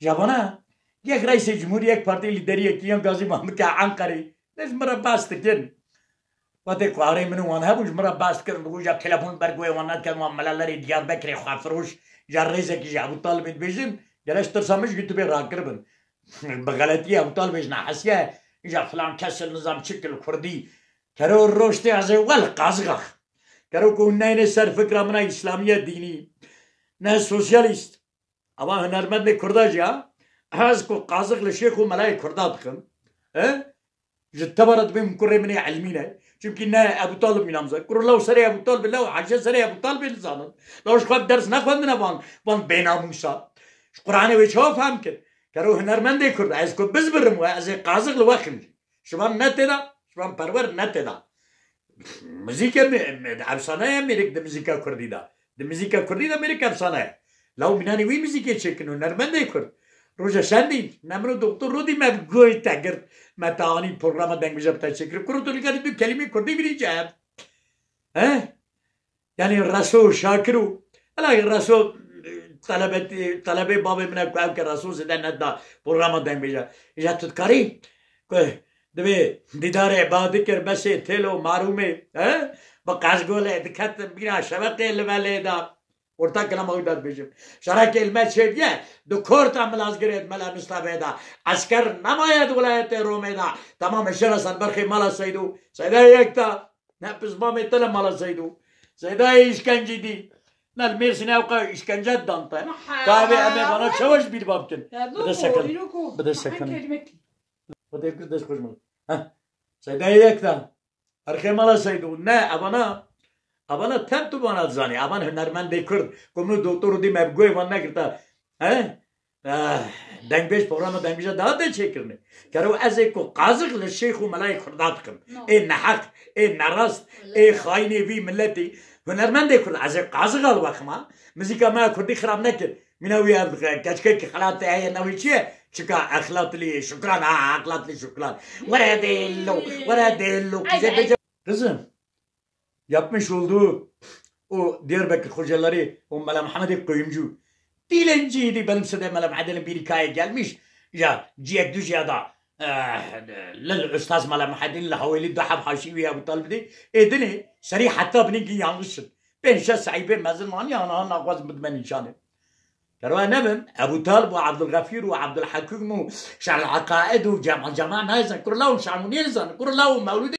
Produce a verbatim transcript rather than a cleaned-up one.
Cevana, yek reîsê cumhurî, yek partî lîderiyekî yan gazî ma bike Enqerê. Ne ji min re behs dikin. Wextê ku arê min û wan hebûn, ji min re behs dikirin, dibû ja telefon ber guhê wan nedikin, wan melelerê Diyarbekirê xwefiroş, ja rêzekî ji Ebû Talibê dibêjin, gele ji tirsa min ji YouTubeê rakiribin. Bi xeletiyê Ebû Talibê ji nehesiye, ja filan kes li nizam çi kil kurdî. Kero roştê ez ê wel qazixa. Kero ku hûn neyne ser fikra min a îslamiye dînî, ne sosyalîst. Ama hunermendê kurda jî ya, ez ku qazix li şêx û melayê kurda dikim, e? Ji te ve re dibê min kurê min ê ilmî ne. Çimkî ne Ebû Talib mîna min zan. Kuro law serê Ebû Talibê, law heşe serê Ebû Talibê nizanin. Law ji xwe ders nexwendine van, van bênamûsa. Ji Quranê wê çawa fehm kir? Kero hunermendê kurd, ez ku bizbirim we, ez ê qazix li we xim jî. Ji van ne tê de, ji van perwer ne tê de. Muzîke mi-, mi-, efsane ye mêrik di muzîka kurdî de. Di muzîka kurdî de mêrik efsane ye. Law mînanî wî muzîkê çêkin û nermendê kurd. Roja şendî, ne min û doktor Rûdî me bi goyê te girt. Me te anî programa dengbêje bi te çêkir. Kuro tu li gelî du kelîmê kurdî bînî cem. He? Yanî Reso Şakir û, hela Reso, e, telebe, telebê bavê min e ku ew ke Reso zêde neda programa dengbêje. Îja tu dikarî ku divê dîdarê Badikir, Besê, Têlo, Marûmê, he? Bi qezgolê diketin bîna şeveqê li ve lê da. Orta kilama wî da dibêjim. Şerekê li me çêdiye, di korta Milazgirê di Mela Mistafê da. Esker nemaye di welayetê Romê da. Tamam, şêra ser berxê mala Seydo. Seyda yek da. Ne pizmamê te li mala Seydo. Seydayê îşkencî dî. Ne li Mêrsînê ew qe îşkence dan te. Ka vê em ê vana çawa ji bîr va bikin? Bide sekin. Bide sekin. Xwedê kir dest xweş min. Heh. Seydayê yek da. Erxê mala Seydo. Ne, evana, evana tem tu vana dizanî. Evan hunermendê Kurd. Ku min û doktor Rûdî me bi guhê van nekirta. He? Eh, dengbêj, programa dengbêja daha tê çêkirinê. Kero ez ê ku qazix li şêx û melayê kurda dikim. No. Ê neheq, ê nerast, ê xayinê vî miletî. Hunermendê kurd, ez ê qazixa li we xima. Muzîka me ya kurdî xirab nekir. Mîna wî ev keçikekî xelatê heye, navê çi ye? Çika exlatli şukran, ha, exlatli şukran. Were dêlo, were dêlo. Qizê bêje. Kızım, yapmış olduğu o Diyarbakır hocaları, o Mela Muhammed'e kuyumcu. Dilenciydi benim sede Mela Muhammed'in bir hikaye gelmiş. Ya, ciyek düz ya da, eh, lil Ustaz Mela Muhammed'in la haveli daha haşi ve Abu Talib'di. Edini, seri hatta bunun ki yanlışsın. Ben şe sahibi mezin mani ana ana gaz mudmen insanı. Kerwa nebin, Ebu Talib û Abdulgafîr û Abdulhakîm û Şerl Eqaid û Cemal Cemal nayzan, kurla û Şamûniyê zan, kurla û Mewlûdê.